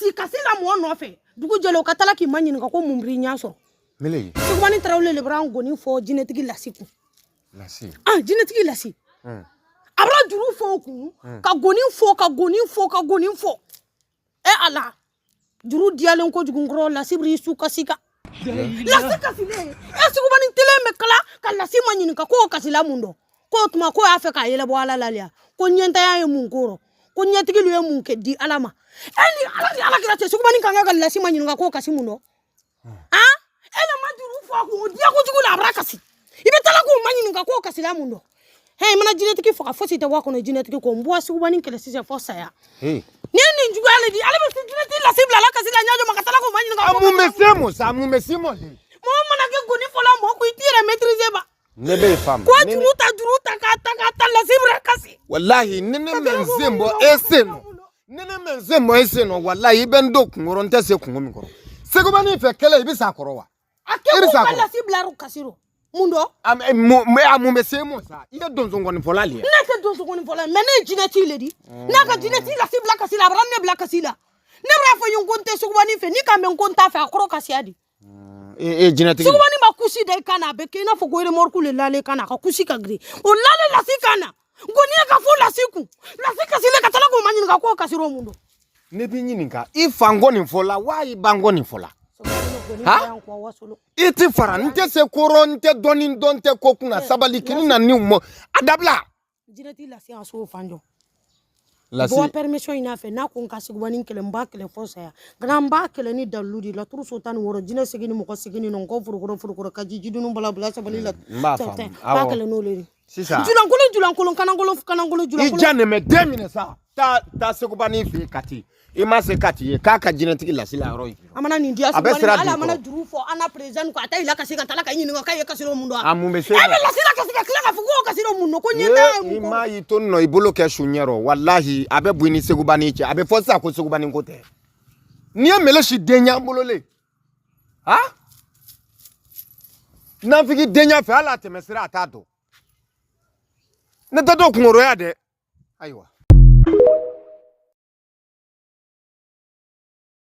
kasi kasi la mɔgɔ nɔfɛ dugu jɛlen o ka tala k'i maɲininka ko mun b'i ɲɛ sɔrɔ. Mele. Segubani Tarawele le bɔra ngoni fɔ jinɛtigi lasi kun. Lasi. Ah, jinɛtigi lasi. A bɔra juru fɔ o kun ka goni fɔ, ka goni fɔ, ka goni fɔ. E ala, juru diyalen kojugu kɔrɔ, lasi b'i su kasi kan, lasi kasilen. E Segubani telen bɛ kala ka lasi ma ɲininka k'o kasila mun dɔn, k'o tuma k'o y'a fɛ k'a yɛlɛbɔ ala la le, ko ɲɛntanya ye mun ko rɔ, ko ɲɛtigi ye mun kɛ di ala ma. E ni ala ni ala kira cɛ, Segubani kan ka lasi ma ɲininka k'o kasi mun dɔn. Han, e le ma juru fɔ a kun, o diya kojugu la a bɔra kasi, i bɛ taa k'o ma ɲininka k'o kasila mun dɔn. He, i mana jinɛtigi faga, fosi tɛ bɔ a kɔnɔ. Jinɛtigi ko n bɔ Segubani kɛlɛ sisan fɔ saya. Hey. Ni ye nin juguya le di, ale bɛ se jinɛtigi lasi bila la kasi la ɲɛjɔ ma ka taa k'o ma ɲininka. A mun bɛ se mɔ sa, mun bɛ se mɔ le? Mɔgɔ mana kɛ goni fɔla mɔgɔ ko i t'i yɛrɛ maîtriser ba. Ne bɛ faamu. Ko juru ta, juru ta, k'a ta, k'a ta, lasi bɛ kasi. Walahi, ni ne mɛ n sen bɔ e sen nɔ, ni ne mɛ n sen bɔ e sen nɔ, walahi i bɛ n don kunkɔrɔ, n tɛ se kungo min kɔrɔ. Segubani fɛ kɛlɛ, i bɛ s'a kɔrɔ wa? A kɛ I bɛ ko s'a ka kɔrɔ. Lasi bila kasi rɔ mun dɔ? A mun bɛ se mɔ sa? I ye donsonkɔni fɔla le ye. Ne tɛ donsokɔni fɔlɔ, mɛ ne ye jinɛti le di. N'a ka jinɛti lasi bila kasi la, a bɔra ne bila kasi la. Ne b'a fɔ n ko n tɛ Segubani fɛ, ni k'a mɛn ko n t'a fɛ, a kɔrɔ kasiya di. E e jinɛtigi. Segubani ma kusi da i kan na, a bɛ kɛ i n'a fɔ ko remorque le lalen kan na, a ka kusi ka girin o lalen lasi kan na, ngoni ye ka fɔ lasi kun, lasi kasilen ka tala k'o ma ɲininka k'o kasir'o mun don. Ne b'i ɲininka, i fa nkɔ nin fɔ la wa, i ba nkɔ nin fɔ la? Ha? I ti fara, n tɛ se kɔrɔ, n tɛ dɔɔni dɔn, n tɛ ko kunna, sabali kini na ni mɔ a dabila. Jinɛti lasi a so fan jɔ. Lasi. Bɔ permission ɲini a fɛ, n'a ko n ka Segubani kɛlɛ, n b'a kɛlɛ fɔ saya, nka n b'a kɛlɛ ni dalilu de laturu so 16, jinɛ segin ni mɔgɔ segin ni nɔ nkɔ forokɔrɔ forokɔrɔ ka ji jidunu bala bila sabali la. N b'a faamu. N b'a Awɔ. kɛlɛ n'o le ye. Sisan. Julankolon, julankolon, kanankolon, kanankolon, I julankolon. ja nin bɛ den minɛ sa, taa taa Segubani fɛ yen Kati, i ma se Kati ye k'a ka jinɛtigi lasi la yɔrɔ ye. A mana nin diya A bɛ Segubani sira ala di a mana kɔrɔ. juru fɔ an na président ko a ta i la kasi ka taa ka ɲininka k'a ye kasir'o mun dɔn. A mun bɛ se E ma? bɛ lasi la kasi ka tila k'a fɔ k'o kasir'o mun dɔn, ko ɲɛ t'a ye i mun ko. ma y'i to nɔ i bolo kɛ su ɲɛrɔ, walahi a bɛ bɔ i ni Segubani cɛ, a bɛ fɔ sisan ko Segubani ko tɛ. N'i ye mele si den ɲɛ bolo le, ha, nafigi den ɲɛ fɛ, hali a tɛmɛ sira a t'a dɔn. Ne tɛ to kunkɔrɔya dɛ, ayiwa.